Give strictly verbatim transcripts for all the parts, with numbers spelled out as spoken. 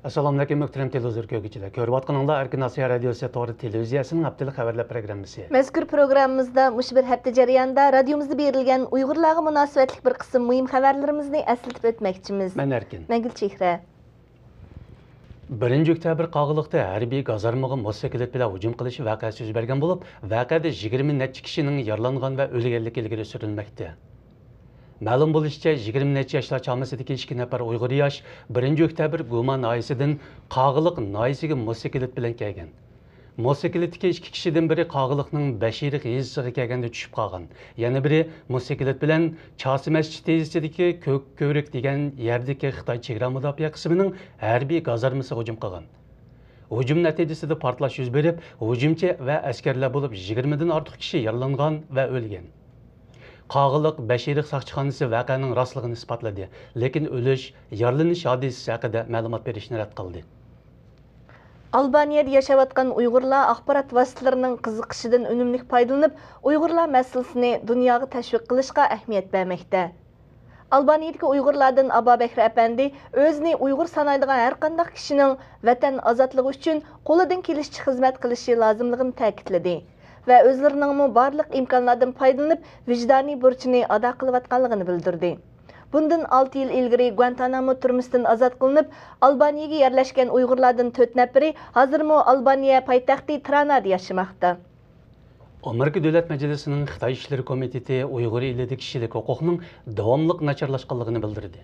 ئەسسالامۇئەلەيكۇم، مۆھتەرەم تېلېۋىزور كۆرگۈچىلەر. كۆرۈۋاتقىنىڭلار ئەركىن ئاسىيا رادىيوسى تور تېلېۋىزىيەسىنىڭ ھەپتىلىك خەۋەرلەر پروگراممىسى. مەزكۇر پروگراممىمىزدا مۇشۇ بىر ھەپتە جەريانىدا رادىيومىزدا بېرىلگەن ئۇيغۇرلارغا مۇناسىۋەتلىك بىر قىسىم مۇھىم خەۋەرلىرىمىزنى ئەسلىتىپ ئۆتمەكچىمىز. مەن ئەركىن. مەن گۈلچېھرە. بىرىنچى ئۆكتەبىر قاغىلىقتا ھەربىي گازارمىغا موتوسىكلىت بىلەن ھۇجۇم قىلىش ۋەقەسى يۈز بەرگەن بولۇپ، ۋەقەدە يىگىرمە نەچچە كىشىنىڭ يارىلانغان ۋە ئۆلگەنلىكى ئىلگىرى سۈرۈلمەكتە. مەلۇم بولۇشىچە، يىگىرمە نەچچە ياشلار چامىسىدىكى ئىككى نەپەر ئۇيغۇر ياش بىرىنچى ئۆكتەبىر گۇما ناھىيەسىدىن قاغىلىق ناھىيەسىگە موتوسىكلىت بىلەن كەلگەن. موتوسىكلىتتىكى ئىككى كىشىدىن بىرى قاغىلىقنىڭ بەشئېرىق يېزىسىغا كەلگەندە چۈشۈپ قالغان. يەنە بىرى موتوسىكلىت بىلەن چاسا مەسچىت يېزىسىدىكى كۆك كۆۋرۈك دېگەن يەردىكى خىتاي چېگرا مۇداپىئە قىسمىنىڭ ھەربىي گازارمىسىغا ھۇجۇم قىلغان. ھۇجۇم نەتىجىسىدە پارتلاش يۈز بېرىپ، ھۇجۇمچى ۋە ئەسكەرلەر بولۇپ يىگىرمىدىن ئارتۇق كىشى يارىلانغان ۋە ئۆلگەن. قاغىلىق بەشئېرىق ساقچىخانىسى ۋەقەنىڭ راستلىقىنى ئىسپاتلىدى، لېكىن ئۆلۈش، يارىلىنىش ھادىسىسى ھەققىدە مەلۇمات بېرىشنى رەت قىلدى. ئالبانىيەدە ياشاۋاتقان ئۇيغۇرلار ئاخبارات ۋاسىتىلىرىنىڭ قىزىقىشىدىن ئۈنۈملۈك پايدىلىنىپ، ئۇيغۇرلار مەسىلىسىنى دۇنياغا تەشۋىق قىلىشقا ئەھمىيەت بەرمەكتە. ئالبانىيەدىكى ئۇيغۇرلاردىن ئابابەكرى ئەپەندى ئۆزىنى ئۇيغۇر سانايدىغان ھەرقانداق كىشىنىڭ ۋەتەن ئازادلىقى ئۈچۈن قولىدىن كېلىشىچە خىزمەت قىلىشى لازىملىقىنى تەكىتلىدى ۋە ئۆزلىرىنىڭمۇ بارلىق ئىمكانلاردىن پايدىلىنىپ، ۋىجدانىي بۇرچىنى ئادا قىلىۋاتقانلىقىنى بىلدۈردى. بۇندىن ئالتە يىل ئىلگىرى گۇانتانامو تۈرمىسىدىن ئازاد قىلىنىپ، ئالبانىيەگە يەرلەشكەن ئۇيغۇرلاردىن تۆت نەپىرى ھازىرمۇ ئالبانىيە پايتەختى تىرانادا ياشىماقتا. ئامېرىكا دۆلەت مەجلىسىنىڭ خىتاي ئىشلىرى كومىتېتى ئۇيغۇر ئېلىدە كىشىلىك ھوقۇقنىڭ داۋاملىق ناچارلاشقانلىقىنى بىلدۈردى.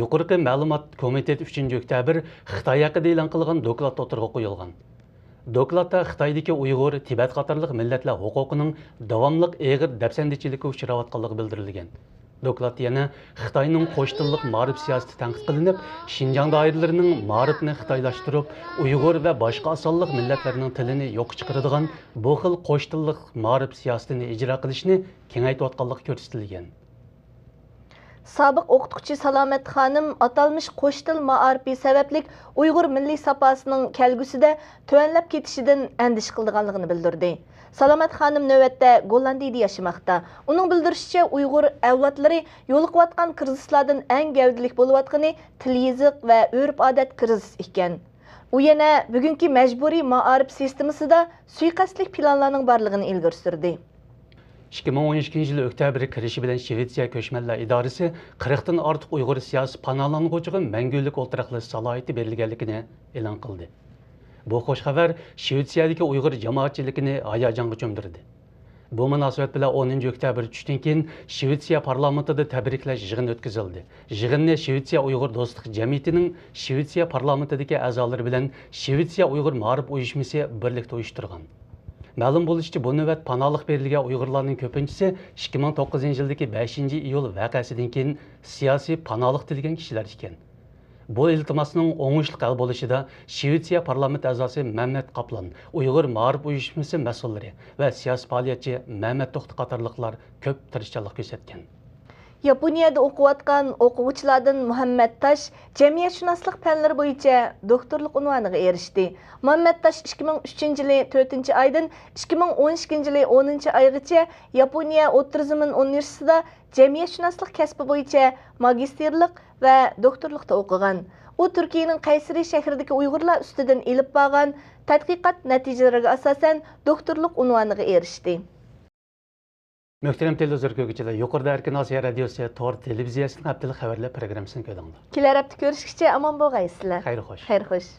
يۇقىرىقى مەلۇمات كومىتېت ئۈچىنچى ئۆكتەبىر خىتاي ھەققىدە ئېلان قىلغان دوكلاتتا ئوتتۇرىغا قويۇلغان. دوكلاتتا خىتايدىكى ئۇيغۇر، تىبەت قاتارلىق مىللەتلەر ھوقۇقىنىڭ داۋاملىق ئېغىر دەپسەندىچىلىككە ئۇچراۋاتقانلىقى بىلدۈرۈلگەن. دوكلاتتا يەنە خىتاينىڭ قوش تىللىق مائارىپ سىياسىتى تەنقىد قىلىنىپ، شىنجاڭ دائىرىلىرىنىڭ مائارىپنى خىتايلاشتۇرۇپ، ئۇيغۇر ۋە باشقا ئاز سانلىق مىللەتلەرنىڭ تىلىنى يوققا چىقىرىدىغان بۇ خىل قوش تىللىق مائارىپ سىياسىتىنى ئىجرا قىلىشنى كېڭەيتىۋاتقانلىقى كۆرسىتىلگەن. سابىق ئوقۇتقۇچى سالامەت خانىم ئاتالمىش قوش تىل مائارىپى سەۋەبلىك ئۇيغۇر مىللىي ساپاسىنىڭ كەلگۈسىدە تۆۋەنلەپ كېتىشىدىن ئەندىشە قىلىدىغانلىقىنى بىلدۈردى. سالامەت خانىم نۆۋەتتە گوللاندىيىدە ياشىماقتا. ئۇنىڭ بىلدۈرۈشىچە، ئۇيغۇر ئەۋلادلىرى يولۇقۇۋاتقان كىرىزىسلاردىن ئەڭ گەۋدىلىك بولۇۋاتقىنى تىل-يېزىق ۋە ئۆرپ-ئادەت كىرىزىسى ئىكەن. ئۇ يەنە بۈگۈنكى مەجبۇرىي مائارىپ سىستېمىسىدا سۇيىقەستلىك پىلانلارنىڭ بارلىقىنى ئىلگىرى سۈردى. ئىككى مىڭ ئون ئىككىنچى يىل ئۆكتەبىر كىرىشى بىلەن شىۋېتسىيە كۆچمەنلەر ئىدارىسى قىرىقتىن ئارتۇق ئۇيغۇر سىياسىي پاناھلانغۇچىغا مەڭگۈلۈك ئولتۇراقلىشىش سالاھىيىتى بېرىلگەنلىكىنى ئېلان قىلدى. بۇ خۇش خەۋەر شىۋېتسىيەدىكى ئۇيغۇر جامائەتچىلىكىنى ھاياجانغا چۆمدۈردى. بۇ مۇناسىۋەت بىلەن ئونىنچى ئۆكتەبىر چۈشتىن كېيىن شىۋېتسىيە پارلامېنتىدا تەبرىكلەش يىغىنى ئۆتكۈزۈلدى. يىغىننى شىۋېتسىيە ئۇيغۇر دوستلۇق جەمئىيىتىنىڭ شىۋېتسىيە پارلامېنتىدىكى ئەزالىرى بىلەن شىۋېتسىيە ئۇيغۇر مائارىپ ئۇيۇشمىسى بىرلىكتە ئۇيۇشتۇرغان. مەلۇم بولۇشىچە، بۇ نۆۋەت پاناھلىق بېرىلگەن ئۇيغۇرلارنىڭ كۆپىنچىسى ئىككى مىڭ توققۇزىنچى يىلدىكى بەشىنچى ئىيۇل ۋەقەسىدىن كېيىن سىياسىي پاناھلىق تىلىگەن كىشىلەر ئىكەن. بۇ ئىلتىماسنىڭ ئوڭۇشلۇق ھەل بولۇشىدا شىۋېتسىيە پارلامېنت ئەزاسى مەمەت قاپلان، ئۇيغۇر مائارىپ ئۇيۇشمىسى مەسئۇللىرى ۋە سىياسىي پائالىيەتچى مەمەت توختى قاتارلىقلار كۆپ تىرىشچانلىق كۆرسەتكەن. ياپونىيەدە ئوقۇۋاتقان ئوقۇغۇچىلاردىن مۇھەممەت تاش جەمئىيەتشۇناسلىق پەنلىرى بويىچە دوكتورلۇق ئۇنۋانىغا ئېرىشتى. مۇھەممەت تاش ئىككى مىڭ ئۈچىنچى يىلى تۆتىنچى ئايدىن ئىككى مىڭ ئون ئىككىنچى يىلى ئونىنچى ئايغىچە ياپونىيە ئوتتۇرا زېمىن ئۇنىۋېرسىتېتىدا جەمئىيەتشۇناسلىق كەسپى بويىچە ماگىستىرلىق ۋە دوكتورلۇقتا ئوقۇغان. ئۇ تۈركىيەنىڭ قەيسىرى شەھىرىدىكى ئۇيغۇرلار ئۈستىدىن ئېلىپ بارغان تەتقىقات نەتىجىلىرىگە ئاساسەن دوكتورلۇق ئۇنۋانىغا ئېرىشتى. مۆھتەرەم تېلېۋىزور كۆرگۈچىلەر، يۇقىرىدا ئەركىن ئاسىيا رادىيوسى تور تېلېۋىزىيەسىنىڭ ھەپتىلىك خەۋەرلەر پروگراممىسىنى كۆردۈڭلار. كېلەر ھەپتە كۆرۈشكىچە ئامان بولغايسىلەر. خەير خوش. خەير خوش.